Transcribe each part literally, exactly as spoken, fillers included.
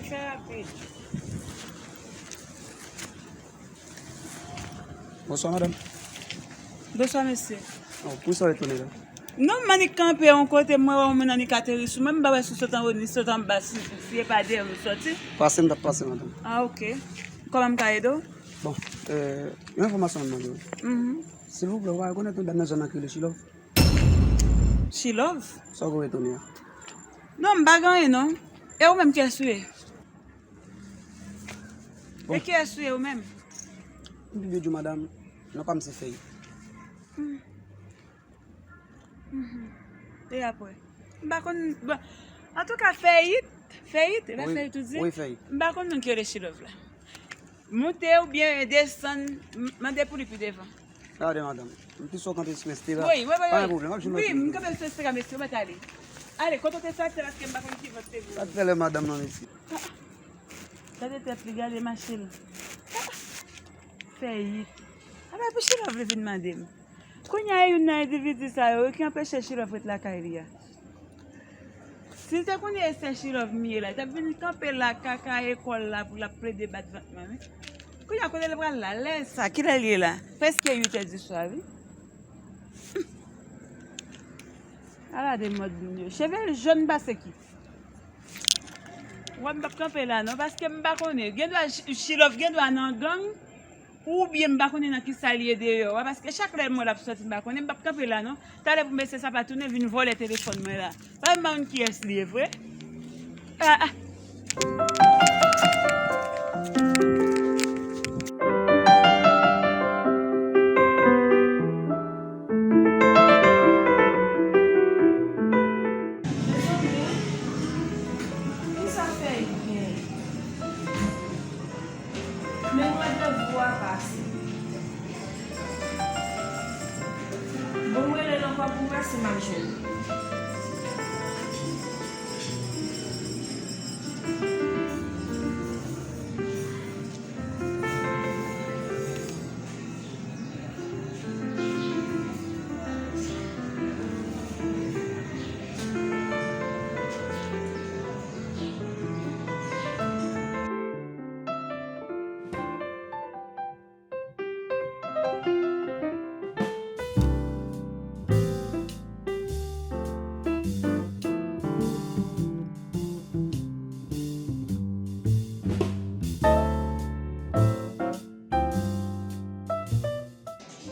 Fè rapid. Bonswa, madanm. Bonswa, mesye. Oh, poukisa w retounen la? Non, m annik kanpe yon kote, m wè yon moun annik ateri sou mwen, m pa wè si w sot anwo ni sot anba, si, si e pa dèyè m soti. Pase, m t ap pase, madanm. Ah, ok. Kòman m ka ede w? Bon, euh, yon enfòmasyon m mande w. Mhm. Silvouplè, ou pa rekonèt yon dam nan zòn nan ki rele Chilove? Chilove? Sa w konnen tounen an? Non, m pa gen anyen non. E ou menm, kiyès ou ye? Bon. E kiyès ou ye ou menm? M pi byen di w, madanm, non pa m se Fèyit. Hmm. Mhm. E apre? M pa konn, bon, antouka, Fèyit, Fèyit, e pa Fèyit ou di? Wi, Fèyit. M pa konn moun ki rele Chilove la. Monte oubyen desann, m-, mande pou li pi devan. Gade, madanm. M pi sou kanpe sou Estera. Wi, wi, wi. Pa gen pwoblèm, m ap jwenn lòt moun. Wi, m kanpe sou Estera, mesye, ou mèt ale. Ale, kote w te soti, paske m pa konn ki vant te voye. Gad valè madanm nan, mesye. Ah, ah. Gade tèt li, gade mache l. Ah, ah. Fèyit. Apa pou Chilove li vin mande m. Kounye a, e youn nan endividi sa yo, wi, ki anpeche Chilove ret lakay li a. Si l te konnen e sè Chilove m ye la, li t ap vin kanpe la, kaka ekòl la, pou l ap plede bat vant mwen, wi. Kounye a, kote l pral la? Lè sa, kilè l ye la? Prèske uit è di swa, wi. Ala de mòd moun yo. Cheve l jòn pase ki. Wè, m p ap kanpe la non, paske m pa konnen. Gendwa Ch-, Chilove gendwa nan gang, oubyen m pa konnen nan kisa l ye deyò a, paske chak lè m wè l ap sòti, m pa konnen, m p ap kanpe la non. Talè pou mesye sa pa tounen vin vòlè telefòn mwen la. Pa m pa konn kiyès li ye vre. Ah, ah. Mezanmi, kisa Fèyit genyen? Men mwen devwa pase. Bon, m rele l ankò pou m wè si m ap jwenn li.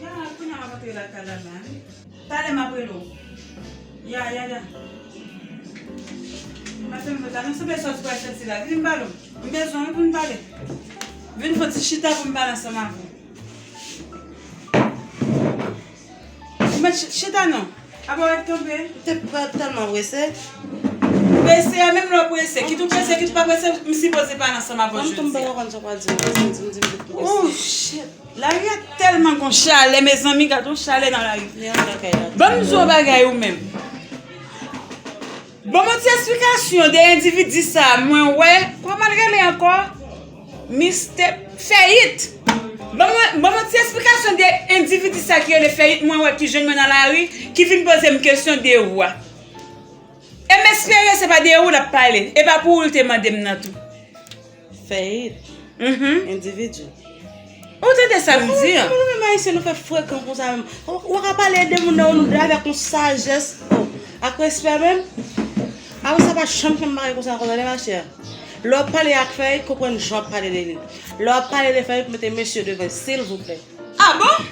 Ya, kounye a m ap antre lakay la la, wi. Talè m ap rele w. Ya, ya, ya. Maten m vle anonse m sòti pral sòti la. Vin m pale w. M bezwen w pou n pale. Vin fè ti chita pou m pale ansanm avè w. Ou mèt ch-, chita non. Apa w ap tonbe? M te pa tèlman prese. Prese a, menm lè w prese, kit ou prese, kit ou pa prese, m sipoze pale ansanm avè w jodi a. Mwen menm tou m poko konn sa w pral di m, paske m di m di m vin prese. Oh, shit. Lari a tèlman gon chalè, mezanmi, gad yon chalè nan lari. Ban m di w yon bagay ou menm. Ban m yon ti esplikasyon de endividi sa a, mwen wè. Kòman l rele ankò? Mistè Fèyit. Ban mwen, ban mwen ti esplikasyon de endividi sa ki rele Fèyit, mwen wè ki jwenn mwen nan lari, ki vin poze m kesyon de ou a. E m espere se pa de ou l ap pale, e pa pou ou l te mande m nan tou. Fèyit. Mhm. Endividi. Ou tande sa m di an? Nou menm Ayisyen, nou fè frekan konsa menm. Ou, ou ka pale de moun nan, ou avèk yon sajès, oh, ak respè menm. Apre sa, pa janm fè m bagay konsa ankò, tande, machè. Lè w ap pale ak Fèyit, konprann jan w ap pale de li. Lè w ap pale de Fèyit, mete mesye devan, silvouplè. Ah bon?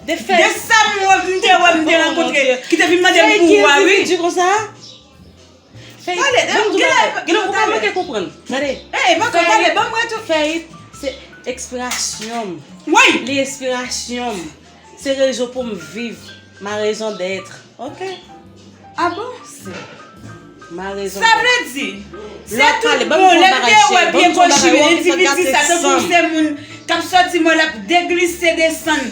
De Fèyit. De sa m wè, m te wè, m te rankontre, ki te vin mande m pou ou a, wi. Fèyit, endividi konsa? Fèyit, tande, ban m di w yon bagay. Gade, ou pa manke konprann. Tande. Ey, ban m tande, ban m wè tou. Fèyit, se enspirasyon m. Wi. Li enspirasyon m. Se rezon pou m viv. Ma raison d'être. Ok. Ah bon? Se ma raison d'être. Sa vle di, se tout bon, lè m te wè pye gòch li, endividi sa, tankou se moun k ap sòti mwen, l ap deglise, desann.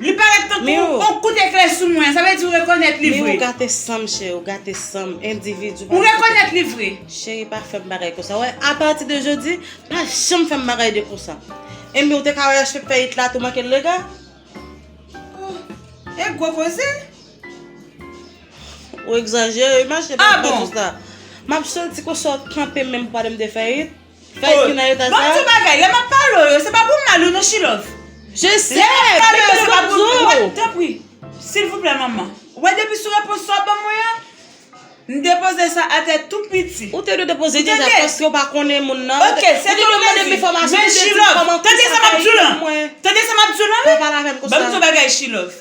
Li parèt tankou yon kout eklè sou mwen. Sa vle di ou rekonèt li vre. Men ou gate san m, cheri, ou gate san m. Endividi pa. Ou rekonèt li vre. Cheri, pa fè m bagay konsa. Wè, apati de jodi, pa janm fè m bagay de konsa. Enben, ou te ka wè respè Fèyit la, tou manke l rega. Oh, e gwo koze. Ou egzajere, wi, machè, pa fè tout sa. M ap santi konsa w kanpe menm pou pale m de Fèyit. Fèyit ki nan eta sa. Ban m di w bagay, lè m ap pale w yo, se pa pou m mal ou non, Chilove. Je sais, men se pou m di w. Tanpri, silvouplè, manman. Ou wè depi sou repons sa w ban mwen an, m depoze sa atè tou piti. Ou te dwe depoze deja, paske w pa konnen moun nan. Ok, se te dwe mande m enfòmasyon, ou te di m kòman, kisa sa ye pou mwen. Tande sa m ap di w lan, wi. Pa pale avè m konsa. Ban m di w bagay, Chilove.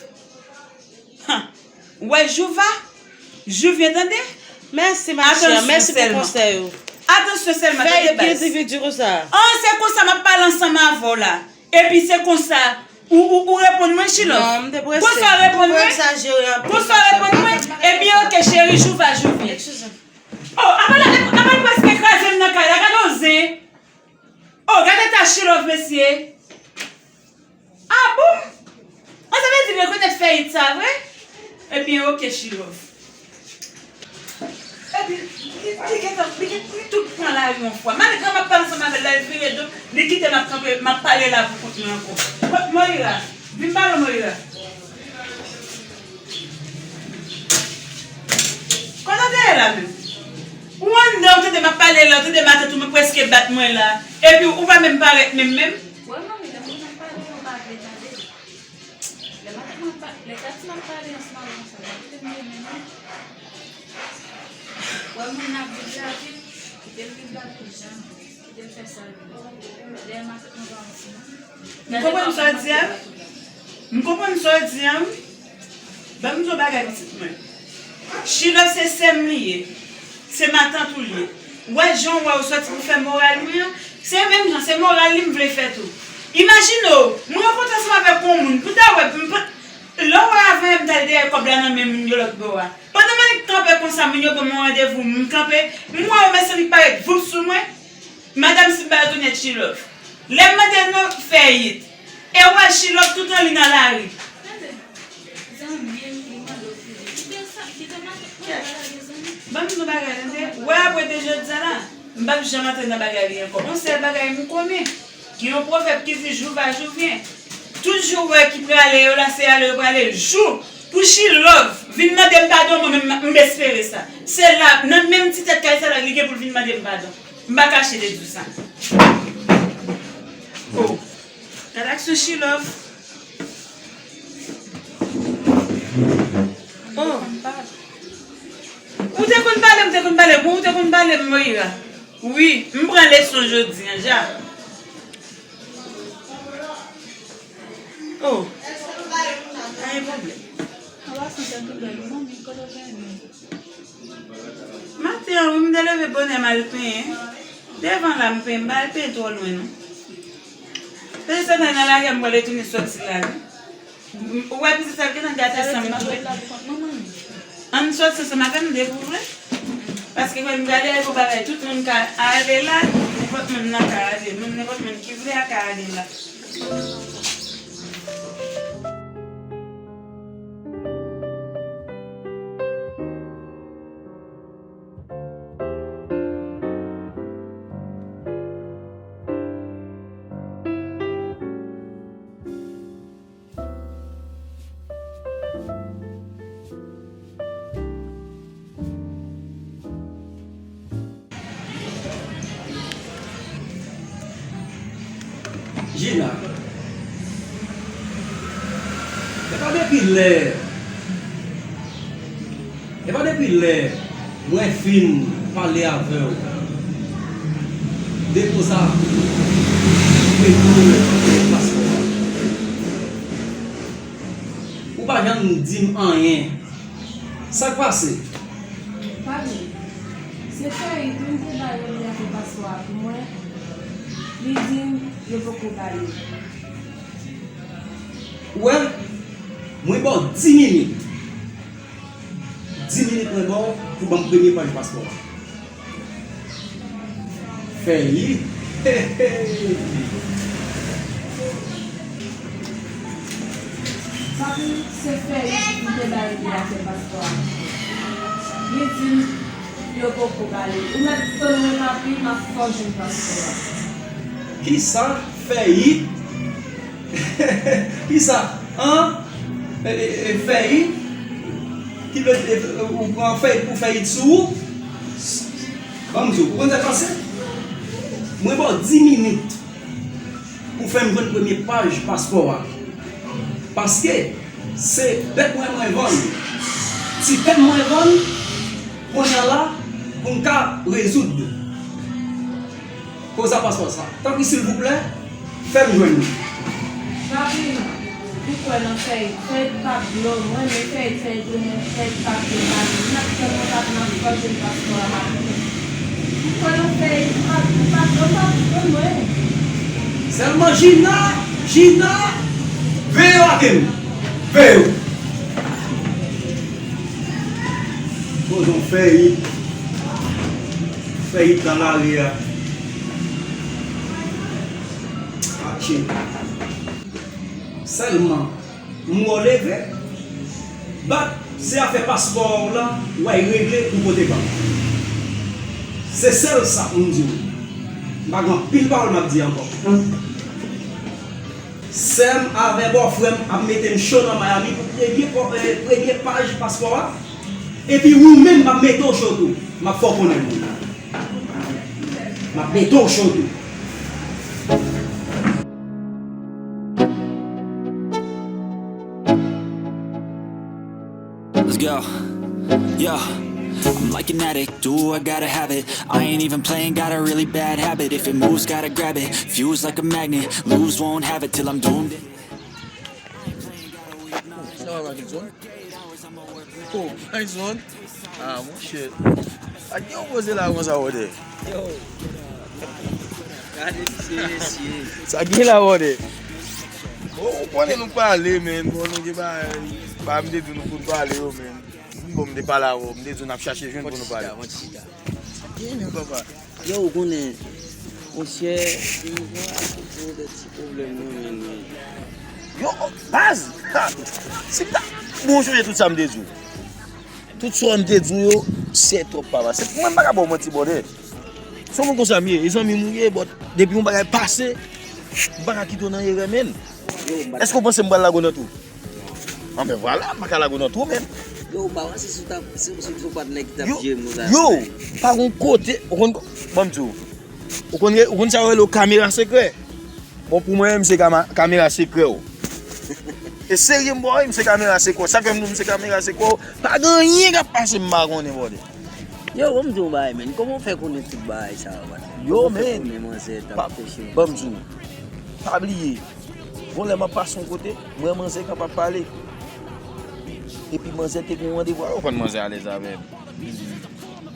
Ou wè Jouva? Jouvien, tande? Mèsi, ma chère. Mèsi pou konsèy ou. Atansyon sèlman, tande baz. Fèyit, ki endividi konsa? An, se konsa m ap pale ansanm avè w la. Epi se konsa, ou, ou, ou reponn mwen, Chilove? Non, m te prese. Konsa w reponn mwen? Konsa w reponn mwen? Ebyen, ok, cheri, Jouva, Jouvien. Eskize m. Oh, apa l, apa l prèske kraze m nan kay la, gade yon zen. Oh, gade eta Chilove, mesye. Ah bon? An, sa vle di rekonèt Fèyit sa vre? Ebyen, ok, Chilove. Epi, li, li gentan, li gen, li tout pran lari yon fwa. Malgre m ap pale ansanm avè l la, li vire do, li kite m ap kanpe, m ap pale la pou kont mwen ankò. Mo-, Moira, vin pale, Moira. Kote w te ye la menm? Ou anndan, ou tande m ap pale la, ou tande matant ou mwen prèske bat mwen la. Epi ou pa menm parèt menm menm. Wè manmi, lè moun nan pale, ou pa vle tande. Lè matant mwen pa, lè Tati nan pale ansanm avè w konsa, ou pa vle tande menm non. Wè moun nan ap viv lavi l, kite l viv lavi l, janm kite l fè sa l vle. Dèyè matant mwen pa yon timoun. M konprann sa w di a. M konprann sa w di a. Ban m di w bagay, pitit mwen. Chilove se sè m li ye. Se matant ou l ye. Ou wè jan w wè w sòti pou fè moral mwen an? Se menm jan, se moral li m vle fè tou. Imajine w, m rankontre ansanm avèk yon moun, pou ta wè, m pa, lè w wè avan yè m t al dèyè kòb la nan men moun yo lòt bò a. Pandan m annik kanpe konsa, moun yo ban m yon randevou, m kanpe, m wè yon mèsennik parèt voup sou mwen. Madanm Simba rekonèt Chilove. Lè m mande non Fèyit, e w wè Chilove tout an li nan lari. Tande, zanmi m, li mande w pou li. Kite sa, kite matant mwen nan lari, zanmi. Ban m di w bagay, tande. Wè apre de jodi a la, m p ap janm antre nan bagay li ankò. Yon sèl bagay m konnen, gen yon pwovèb ki di, jou va, jou vyen. Tout jou w wè ki prale yo la, se ale yo prale. Jou pou Chilove vin mande m padon, mwen menm m, m espere sa. Se la, nan menm ti tèt kay sa la, li gen pou l vin mande m padon. M pa kache de di w sa. Oh. Gad aksyon Chilove. Oh. Ou te konn pale m, ou te konn pale m, ou te konn pale m, Moira. Wi, m pran leson jodi a, ja. Oh. Pa gen pwoblèm. An pasan, sa tou bèl, wi, manmi, kote w te ye? Maten an, wi, m te leve bonè, m al penyen. Devan la, m penyen, m pa al penyen twò lwen, non. Depi sa nan lari a, m pral retounen sòti la, wi. M, ou wè pitit sa l gentan gate san mil goud. Ann sòti ansanm avè m depi w vle. Paske fò m gade yon bagay, tout moun ka ale la, nenpòt moun nan ka ale. Moun, nenpòt moun ki vle a ka ale la. Jina, e pa depi lè, e pa depi lè mwen fin pale avè w de koze pou retounen paspò a. Ou pa janm di m anyen. Sa k pase? Pa gen. Se Fèyit wi m te ba yo li a fè paspò a pou mwen. Li di m yo poko ba li. Ou wè, mwen ba w dis minit. Dis minit mwen ba w pou ban m premye paj paspò a. Fèyit. Papi, se Fèyit m te ba ede a fè paspò a. Li di m yo poko ba li. Ou mèt tann mwen, papi, m ap fè w jwenn paspò a. Kisa? Fèyit? Kisa? An? E, e, e, Fèyit? Ki vle di, e, ou pran Fèyit pou Fèyit sou ou? Ban m di w, ou konn sa k pase? Mwen ba w dis minit pou fè m jwenn premye paj paspò a. Paske se bèt mwen mwen vann, ti pèm mwen vann, kounye a la, pou m ka rezoud koz a paspò sa. Tanpri, silvouplè, fè m jwenn li. Papi, ou kwè nan fèy, fèy pa dlo, mwen men fèy, fèy dlo, men fèy pa dlo, papi. N ap tann mwen, papi, m ap fè w jwenn paspò a, papi. Ou kwè nan fèy, pa, pa dlo, pa dlo, mwen. Sèlman Jina, Jina, veye yo ake m. Veye yo. Poze yon fèy, fèy nan lari a. Atchè. Sèlman, m wè w leve, bat, se afè paspò w la, w al regle pou pote ban m. Se sèl sa pou m di w. M pa gen anpil pawòl m ap di ankò. Sè m avè bòfrè m ap mete m cho nan Miami pou premye, eh, premye paj paspò a. Epi ou menm m ap mete w cho tou. M ap fè w konnen moun nan. M ap mete w cho tou. Let's go. Yeah. I'm like an addict, do I gotta have it. I ain't even playing, got a really bad habit. If it moves, gotta grab it. Fuse like a magnet, lose, won't have it till I'm doomed. Sa va, Makenson? Oh, Makenson? Ah, monchè. Ak yon poze la konsa, wè. Yo, gade misye, mesye. Sa gen la, wè. Bon, ou konnen nou pale, men. Bon, nou gen pa, pa m te di nou pou n pale, yo, men. Bon, m te pale avè w, m te di w n ap chache jwenn pou nou pale. Mwen chita, mwen chita. Sa gen, men, papa. Yo, ou konnen, monchè, m vin akoz de ti pwoblèm nan men nou. Yo, baz! Ha! Si m ta bon sonje tout sa m te di w. Tout sa m te di w yo, se twòp, papa. Se mwen m pa ka ba w manti, brother. Se yon moun konsa m ye, e zanmi m ou ye, but depi yon bagay pase, m pa ka kite w nan erè, menn. Èske w panse m pral lage w nan twou? Anben, vwala, m pa ka lage w nan twou, menn. Yo, ou pa wè se sou tap, se sou, sou patnè ki t ap jere m nou la. Yo, pa gon kote, ou konn, ban m di w. Ou konn, ou konn sa yo rele w kamera sekrè? Bon, pou mwen, m se kama-, kamera sekrè w. E serye m ba w, m se kamera sekrè w. Sa fè m di w m se kamera sekrè w. Pa gen anyen k ap pase m pa konnen, brother. Yo, ban m di w yon bagay, menn. Kòman w fè konnen tout bagay sa yo, patnè? Yo, menn. Kòman w fè konnen manzè t ap fè chimè? Ban m di w. Pa bliye. Gon lè m ap pase yon kote, m wè manzè k ap ap pale. Epi manzè te gen yon randevou avè w, konn manzè alèz avè m.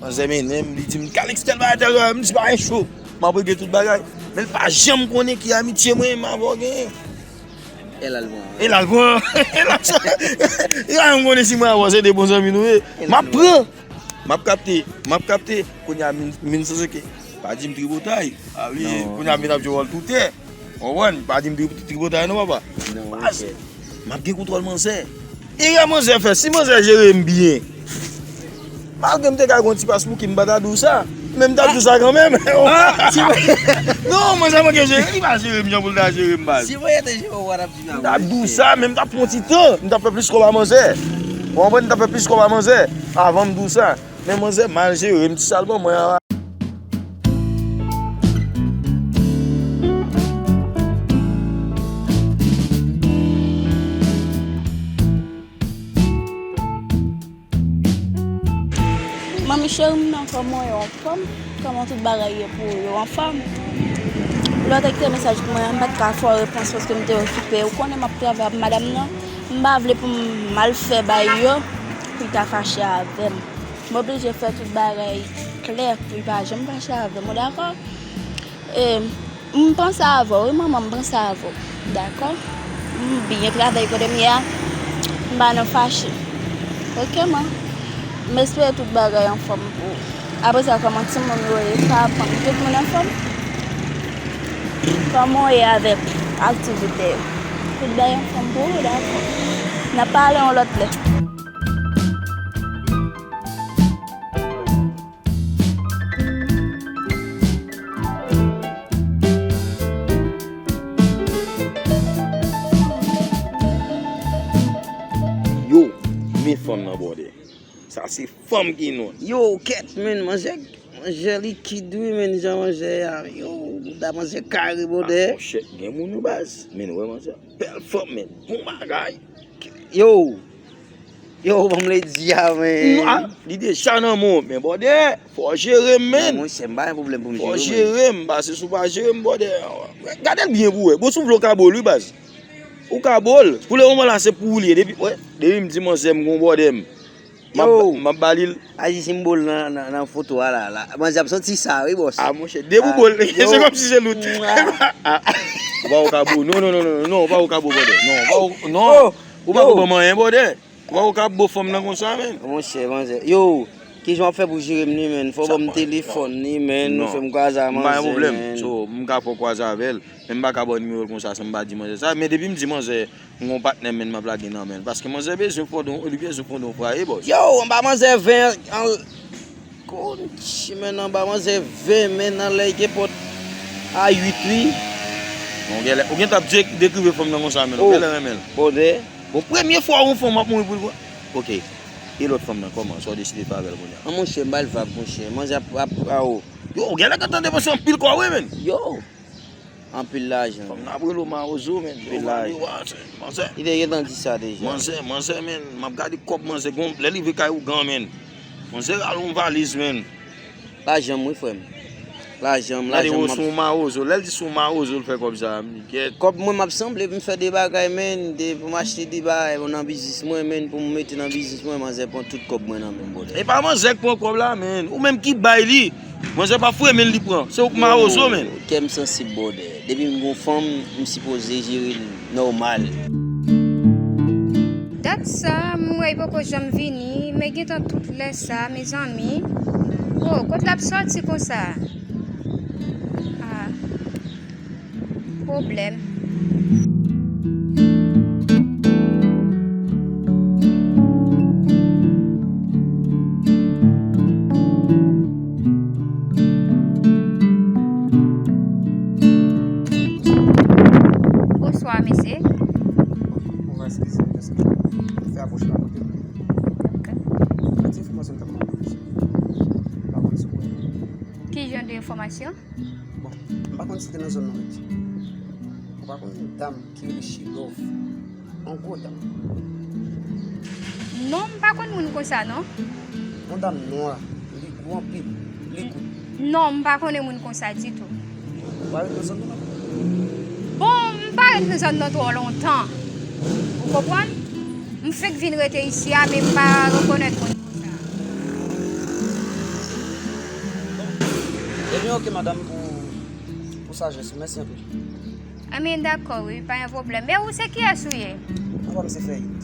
Manzè mennen m, li di m, "Calix, tèl bagay, tèl bagay," m di, "Bagay cho." M ap regle tout bagay. Men l pa janm konnen ki amitye mwen menm avè w genyen. E l al pran. E l al pran. E l ap sa. E la menm konnen si mwen avè w se de bon zanmi nou ye. M ap pran. M ap kapte. M ap kapte. Kounye a, min, min sanzoke. Pa di m tripotay. A wi, kounye a, min ap jwe wòl toutè. Ou konprann? Pa di m tri-, tripotay non, papa. Non, baz, ok. M ap gen kontwòl manzè. Erè manzè fè, si manzè jere m byen. Malgre m te ka gen yon ti pas pou ki m pa ta di w sa. Men m t ap di w sa kanmenm. Ah, si mwen... Non, manzè manke jere, li pa jere m jan pou l ta jere m, baz. Si mwen te jere w, w ap di m, m t ap di w sa, men m t ap pran ti tan. M t ap fè plis kòb a manzè. Ou konprann? M t ap fè plis kòb a manzè. Avan m di w sa. Men manzè mal jere m ti sa l ban mwen an. Manmi cheri m nan, kòman w ye, w anfòm? Kòman tout bagay ye pou ou, yo anfòm? Lè w te kite mesaj pou mwen an, m pa t ka fè w repons paske m te okipe. Ou konnen m ap travay ak madanm nan. M pa vle pou m mal fè bay yo, pou l ta fache avè m. M oblije fè tout bagay klè pou l pa janm fache avè m, ou dakò? E, m panse avè w, wi, manman, m panse avè w, dakò? M byen travay kote m ye a, m pa nan fache. Oke, man. M espere tout bagay anfòm pou ou. Apre sa, kòman timoun yo ye, sa aprann tout moun anfòm? Kòman w ye avèk aktivite yo? Tout bagay anfòm pou ou, dakò? N ap pale yon lòt lè. Yo, men fanm nan, brother. Sa se fanm ki non. Yo, kèt, menn, manzè, Manzè likid wi, men jan manzè a. Yo, bouda manzè kare, bwòdè. Ah, monchè, gen moun wi baz. Men wè manzè. Bèl fanm, men bon bagay. Yo. Yo, ban m ledi a, men. Non, ah, li deja nan men w, men bwòdè. Fò w jere m, men. Non, monchè, m pa gen pwoblèm pou m jere w, men. Fò w jere m, pase si w pa jere m, bwòdè. Gade l byen pou w wè. Bon, si w vle w ka bo l wi baz. Ou ka bo l. Pou lemoman la, se pou ou li ye. Depi, wè, depi m di manzè m gon bwòdè m. M ap, m ap ba li l. Aji si m bo l nan, nan, nan foto a la, la. Manzè ap santi sa, wi, bòs. Ah, monchè, depi w bo l, se kòmsi se lout. Ou pa ou ka bo, non, non, non, non, non, ou pa ou ka bo, bwòdè. Non, ou pa ou, non. Ou pa ou ban m anyen, bwòdè. Ou pa ou ka bo fanm nan konsa, men. Monchè, manzè. Yo, kijan w ap fè pou jere m ni, men? Fò w ban m telefòn ni, men. Nou fè m kwaze a manzè, men. M pa gen pwoblèm. So, m ka fè w kwaze avè l. Men m pa ka ba w nimewo l konsa san m pa di manzè sa. Men depi m di manzè, m gon patnè men m ap lage nan men l. Paske manzè bezwen fondon, li bezwen fondon fraye, bòs. Yo, anba manzè ven an, konchi men anba manzè ven men nan lè gen pòt a uit wi. Bon, ou genlè, ou gentan ap de-, dekrive fanm nan konsa men, ou genlè renmen l. Bòdè. Bon, premye fwa yon fanm ap mouri pou l pran. Ok. E lòt fanm nan, kòman? Sa w deside fè avè l kounye a? An monchè, m ba l vag, monchè. Manzè ap, ap, awo. Yo, ou genlè gentan depanse anpil kòb wi, men. Yo. Anpil lajan. Fanm nan ap rele w mawozo, men. Anpil lajan. Manzè. Li te gentan di sa deja. Manzè, manzè, men. M ap gade kòb manzè. Gon, lè li rive kay ougan, men. Manzè rale yon valiz, men. Lajan m wi, frè m. Lajan m, lajan m. Gade, w se yon mawozo. Lè l di se yon mawozo, l fè kòb sa, m di, kèt. Kòb mwen, m ap sanble pou m fè de bagay, men. De, pou m achte de bagay, pou nan biznis mwen, men. Pou m mete nan biznis mwen, manzè pran tout kòb mwen nan men m, bòdè. E pa manzè k pran kòb la, men. Ou menm ki bay li. Manzè pa fouye men li pran. Se ou k mawozo, men. Kè m sansib, bòdè. Depi m gon fanm, m sipoze jere l nòmal. Dat sa, m wè li poko janm vini, men gentan tout lè sa, mezanmi. Oh, kot l ap sòti konsa? Ah. Pwoblèm. Bonswa, mesye. Bonswa, eskize m, eskize m. Fè apwòch la kote m. Ok. Yon ti enfòmasyon m t ap mande w, mesye. M pa konn si w konnen. Ki jan de enfòmasyon? Bon, m pa konn si te nan zòn nan ou ye. Ou pa konn yon dam ki rele She Love? Yon gwo dam. Non, m pa konn moun konsa, non. Yon dam nwa, li gwo anpil, li gou. Non, m pa konnen moun konsa ditou. Ou pa ret nan zòn nan, non? Bon, m pa ret nan zòn nan twò lontan. Ou konprann? M fenk vin rete isi a, men m pa rekonèt moun konsa. Ebyen, oke, madanm, pou, pou sajès ou. Mèsi anpil. Anben, dakò, wi, pa gen pwoblèm. Men ou se kiyès ou ye? Non, pa m se Fèyit.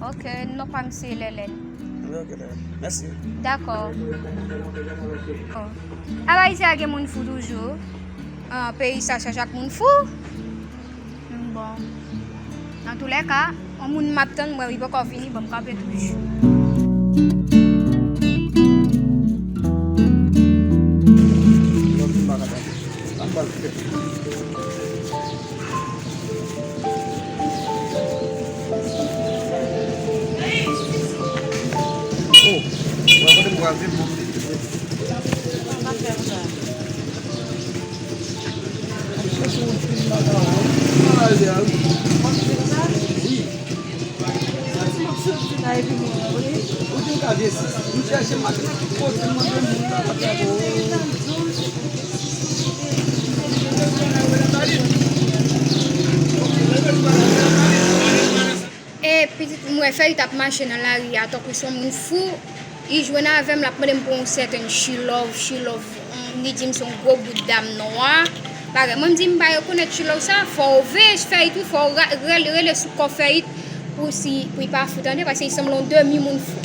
Oke, non, pa m se Lèlèn. Oke, oke, Lèlèn. Mèsi. Dakò. Bon. Aba isi a gen moun fou toujou. An peyi sa, chak moun fou. Bon. Nan toulèka, yon moun m ap tann, mwen, li poko vini, bon, m kanpe toujou. Oh, mwen kote m pral viv, mwen. Chèche yon ti madanm, wi. Wi. Ou di m ka vye sis. M chèche maten nan tout kote, m mande moun la pa fè bon. E pitit mwen fè li t ap mache nan lari a tankou se yon moun fou. Li jwenn avè m, l ap mande m pou yon sèten She Love, She Love. Li di m se yon gwo bout dam nwa. Bagay. Mwen m di m pa rekonèt She Love sa. Fò w veye fè it wi, fò w ra-, rele, rele sou kò fè it pou si, pou li pa fou tande, paske li sanble yon demi moun fou.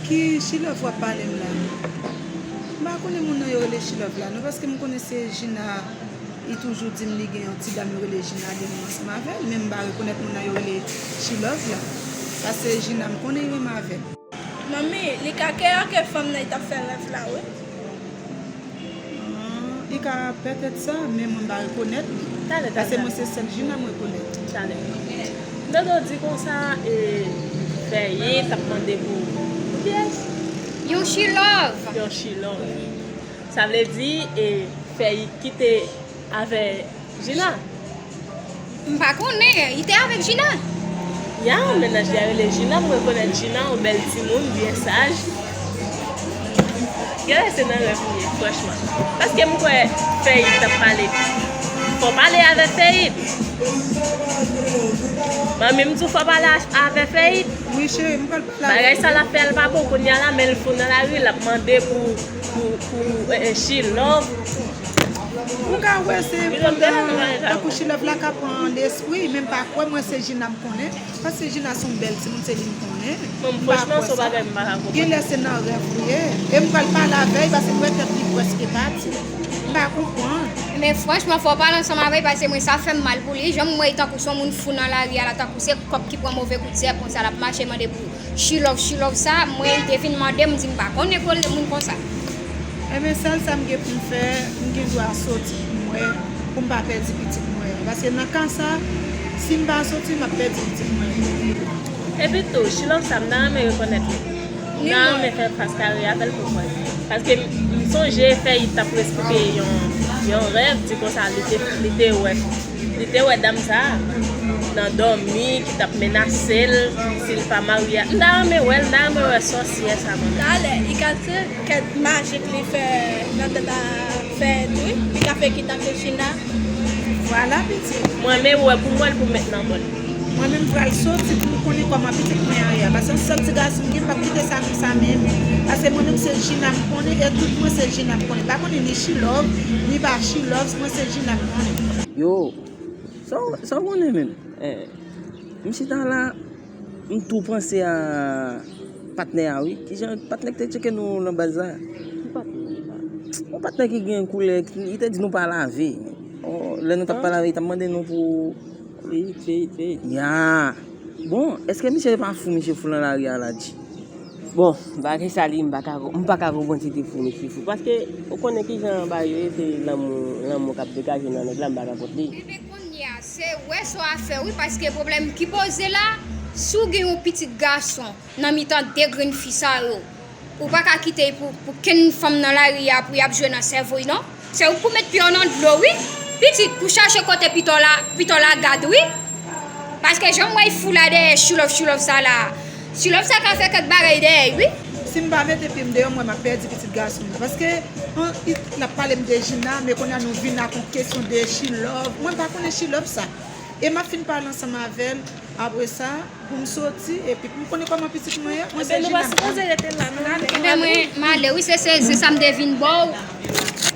Ki She Love w ap pale m la? M pa konnen moun nan yo rele She Love la, non, paske m konnen se Gina. Li toujou di m li gen yon ti dam yo rele Gina, gen moun ansanm avè l, men m pa rekonèt moun nan yo rele She Love la. Paske Gina, m konnen li renmen avè l. Manmi, li ka kè a ke fanm nan li t ap fè rèv la, wi. Ah, li ka petèt sa, men mwen pa rekonèt li. Talè, talè. Paske mwen se sèl Gina m rekonèt. Talè. Dodo di konsa, e, Fèyit t ap mande pou, pou kiyès? Yon she love. Yon she love. Sa vle di, e, Fèyit ki te avè Gina. M pa konnen, li te avèk Gina. Ya, yon mennaj li a rele Gina, m rekonèt Gina, yon bèl timoun, byen saj. Genlè se nan rèv li ye, franchman. Paske m kwè Fèyit t ap pale. Fò pale avè Fèyit. Manmi m di w fò pale avè Fèyit. Wi, cheri, m pral pale. Bagay sa l ap fè a l pa bon kounye a la, men l fou nan lari, l ap mande pou, pou, pou eh, eh, she love. Ou ka wè se pandan tankou she love la ka pran lespri, men m pa kwè mwen se Gina m konnen. Paske Gina se yon bèl timoun, se li m konnen. Mwen, franchman, se yon bagay m pa ka konprann. Genlè se nan rèv li ye. E m pral pale avè l, paske m wè tèt li prèske pati. M pa konprann. Men franchman, fò w pale ansanm avè l, paske mwen sa fè m mal pou li. Jan m wè l tankou se yon moun fou nan lari a la, tankou se kòb ki pran move kout zèb konsa l ap mache mande pou she love, she love sa, mwen li te vin mande m, m di m pa konnen pwoblèm moun konsa. Enben, sèl sa m gen pou m fè, m gen dwa soti pou m wè, pou m pa pèdi pitit mwen an. Paske nan ka sa, si m pa soti, m ap pèdi pitit mwen an. Epi tou, she love sa, m ta renmen rekonèt li. M ta renmen fè fas kare avè l pou m wè. Paske m sonje Fèyit t ap esplike yon, yon rèv, di konsa li te, li te wè. Li te wè dam sa a nan dòmi ki t ap menase l si l pa marye a. M ta renmen wè l, m ta renmen wè sòsyè sa mwen. Talè, li ka se kèk majik li fè nan tèt a Fèyit wi. Li ka fè kidnape Gina. Vwala pitit. Mwen menm wè pou m wè l pou m met nan bòl. Mwen menm m pral soti pou m konnen kòman pitit mwen an ye a. Paske yon sèl ti gason m gen, m p ap kite sa konsa menm. Paske mwen menm se Gina m konnen e tout mwen se Gina m konnen. M pa konnen ni she love, ni pa she love, mwen se Gina m konnen. Yo, sa w sa w konnen menm? Eh, m chita la, m tou panse a patnè a wi. Kijan patnè ki te tcheke nou nan baz la? Ki patnè sa? Yon patnè ki gen koulè, li te di nou pa lave. Oh, lè nou t ap pa lave, li t ap mande nou pou. Feyit, feyit, feyit. Ya. Bon, èske misye pa fou, misye fou nan lari a la, G? Bon, bagay sa li, m pa ka, m pa ka konprann si te fou, misye fou. Paske, ou konnen kijan bagay yo ye, se lanmou, lanmou k ap degaje nan nèg la, m pa ka kont li. Ebyen kounye a, se wè sa w a fè wi, paske pwoblèm ki poze la, si w gen yon pitit gason nan mitan de grenn fi sa yo, ou pa ka kite pou, pou kenn fanm nan lari a pou y ap jwe nan sèvo y non. Se ou k pou met pye w nan dlo wi. Pitit, pou chache kote pito la, pito la gad wi. Paske jan m wè y fou la dèyè she love, she love sa la. She love sa ka fè kèk bagay dèyè y wi. Si m pa mete pye m deyò, m wè m ap pèdi pitit gason m nan. Paske an, l ap pale m de Gina, men kounye a nou vin ak yon kesyon de she love. Mwen m pa konnen she love sa. E m ap fin pale ansanm avè l. Apre sa, pou m soti, epi pou m konnen kòman pitit mwen ye, mwen se Gina m konnen. Ebyen mwen, m ale wi, se, se, se sa m te vin ba w.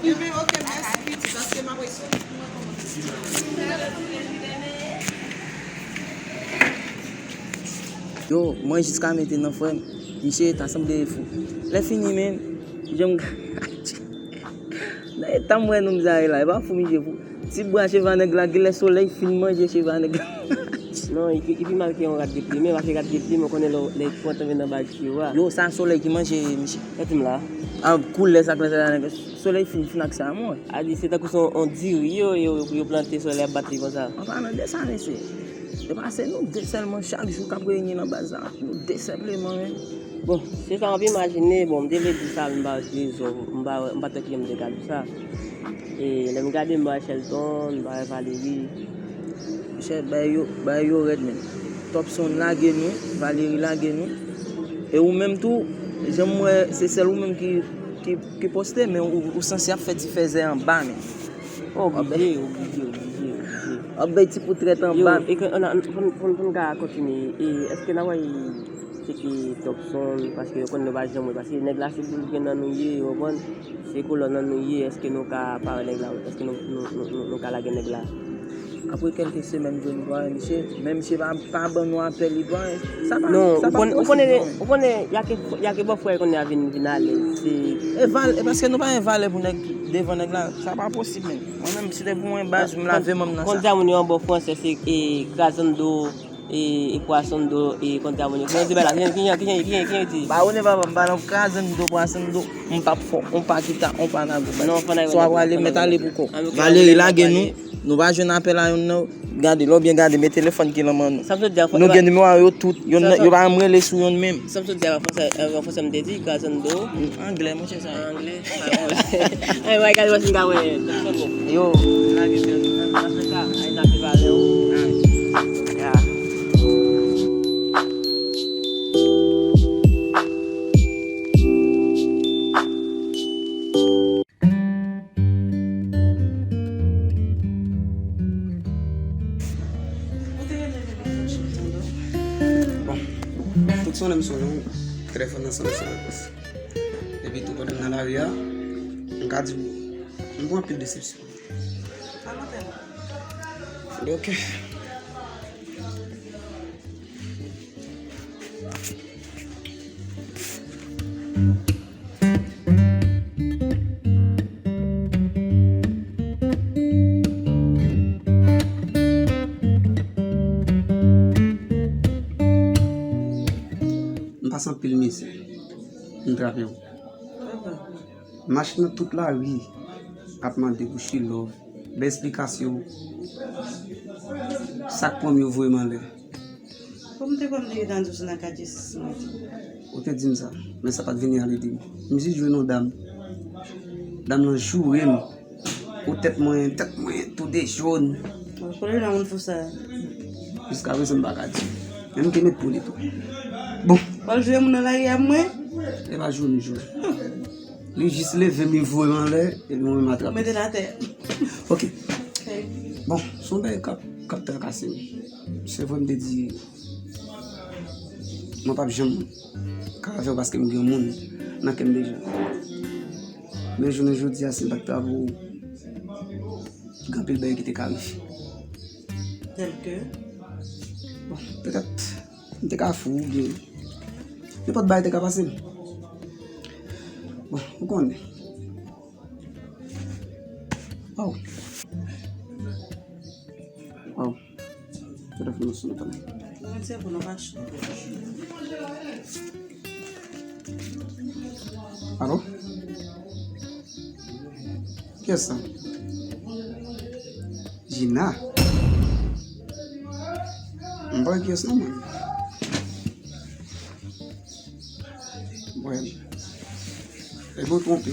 Ebyen, oke, mèsi, pitit, paske m ap soti pou mwen kòman pitit mwen ye. Yo, mwen jis ka mete nan frè m. Misye ta sanble fou. Lè fini, men, jan m nan eta m wè nonm sa ye la, e pa fou misye fou. Ti bwa cheve a nèg la, genlè solèy fin manje cheve a nèg la. Non, li pi, li pi mal ke yon rat deplimen, paske rat deplimen, ou konnen lè, lè li pran tonbe nan bal tiyo a. Yo, sa solèy ki manje misye. Gade m la. A, koulè sa k nan tèt a nèg la. Solèy fin, fin ak sa, mwen. A di, se tankou se yon, yon diri yo, yo, yo, yo plante, solèy ap bat li konsa. An palan de sa, mesye. E pa se nou de sèlman chak jou k ap renye nan baz la. Nou de sèlman, men. Bon, se sa w ap imajine, bon, m te vle di sa, men m pa wè trezò, m pa wè, m pa t wè kijan m te ka di sa. E lè m gade, m pa wè Shelton, m pa wè Valerie. Monchè, bagay yo, bagay yo rèd, men. Topson lage nou, Valerie lage nou. E ou menm tou, jan m wè, se sèl ou menm ki, ki, ki poste, men ou, ou sanse ap fè ti fèzè anba, men. Oblije, oblije, oblije, oblije. W ap bay ti pou trèt anba. Yo, e ke, ann, ann, pou n, pou n, pou n ka kontinye, e èske n ap al tcheke Topson, paske yo konn nou pa janm wè, paske nèg la se boul grenn nan nou ye, ou konprann? Se kolòn nan nou ye, èske nou ka pa wè nèg la, èske nou, nou, nou, nou, nou ka lage nèg la? Apre kèlke semèn, m jwenn li pa wè misye, men misye pa, pa ban nou apèl, li pa wè. Sa pa, non, sa ou pa konnen, posib, ou konnen, non. Ou konnen, y a ke, y a ke bòfrè konnen a vin, vin alèz, se. E val, e paske nou pa gen valè pou nèg devan nèg la, sa pa posib, men. Mwen menm, si te pou mwen, baz, m lave manm nan sa. Konn di a moun yo an bon fransè, se, e, krazando, e, e, pwasando, e, konn di a moun yo. Kijan yo di bagay la? Kijan, kijan, kijan, kijan, kijan yo di? Ba, ou ne papa, m pa nan krazando, pwasando, m p ap fè, on pa kita, on pa nago. Non, fanatik. Swa prale, mèt ale pou kò. Valerie lage nou. Nou pa jwenn apèl a yonn nan. Gade, lè w byen gade, men telefòn ki nan men nou. Sa m sot di a, nou gen nimewo a yo tout. Yonn nan, yo pa janm rele sou yonn menm. Sa m sot di a, an fransè, an fransè, m te di, kraze nan do. Anglè, monchè, sa. Anglè. Ay, wè, gade, wè, si m ka wè. Yo. Lage, lage, lage, lage, lage, lage, lage, lage. Bon, tout sonnen m sonnen, telefòn nan sonnen san repons. Epi tou pandan m nan lari a, m ka di w, m pran anpil desepsyon. Li oke. M pase anpil mizè. M trape w. Mache nan tout lari ap mande pou she love. Bay esplikasyon. Sa k pran m yo voye m anlè. Kòm te kòm te gentan di w se nan katye sis mwen te. Ou te di m sa, men sa pa t vini al ede m. M jis jwenn yon dam. Dam nan joure m. Ou tèt mwen, tèt mwen tou de jòn. Bon, kote nan moun fou sa? Jiska prezan m pa ka di. Men m te met pou li tou. Bon. W al joure moun nan lari a mwen? E pa joure m joure. Li jis leve m, li voye m anlè, epi mwen menm atrape. Mete l atè. Ok. Ok. Bon, se yon bagay k ap, k ap trakase m. Se vre m te di, mwen p ap janm ka avè w paske m gen yon moun nan kè m deja. Men jounen jodi a, si m pa t trape w, gen anpil bagay ki te ka rive. Tèlke? Bon, petèt, m te ka fou oubyen nenpòt bagay te ka pase m. Bon, ou konnen. Waw. Waw. Telefòn nan sonnen tann. Mwen se pou nou pa ch- Alo? Kiyès sa? Gina? M pa wè kiyès non, mwen. Mwen. E bon, twonpe.